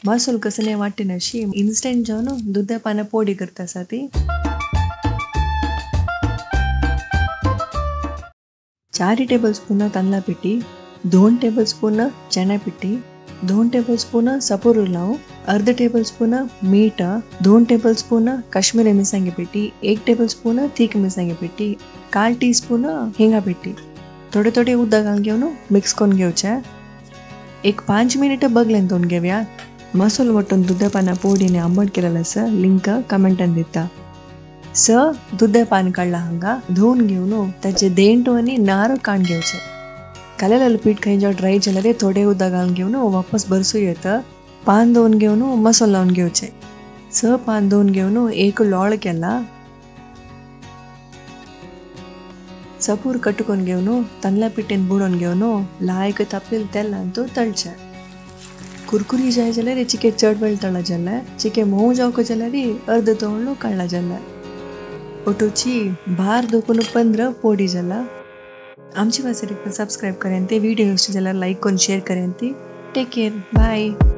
मसालो कसने वाटे नशी इन्स्टंट जावन दुधा पाना पोडी करता आसा ती. 4 टेबल स्पून तांदळा पिठी, 2 टेबल स्पून चणा पिठी, 2 टेबल स्पून सपूर लाव, अर्ध टेबल स्पून मीठ, 2 टेबल स्पून काश्मीरी मिरसांगी पिठी, 1 टेबल स्पून तीख मिरसांगी पिठी, 1/4 टी स्पून हिंगा पिठी. थोडे थोडे उदक घालून घेवन मिक्स करून घेवचे. एक 5 मिनिट बगलेन दोन घेवया. मसालो वाटून दुधा पाना पोडीने आंबट केलेलं आसा. लिंक कमेंटान दिता. स दुधा पान काडला हांगा धुवन घेवन ताचे देंटो आनी नारो काण घेवचे. कालेलेलं पीठ खंय जेव्हा ड्राय जाल्यार थोडे उदक घालून घेवन वापस भरसू येता. पान धुवन घेवन मसालो लावन घेवचे. स पान धुवन घेवन एक लोळ केला. सपूर कटकून घेवन तांदळा पिठेन बुडोवन घेवन लायक तापलेले तेलांत तळचे. कुरकुरी जाय जाल्यार चिके चड वेळ तळा जाल्यार, चिके मोव जावंक जाल्यार अर्द तळून काडला जाल्यार. ओटोची 12 2 15 पोडी जाला. आमची वासरेक सबस्क्राईब करेन ते व्हिडिओ जाल्यार लाईक करून शेअर करेन ती. Take care, bye.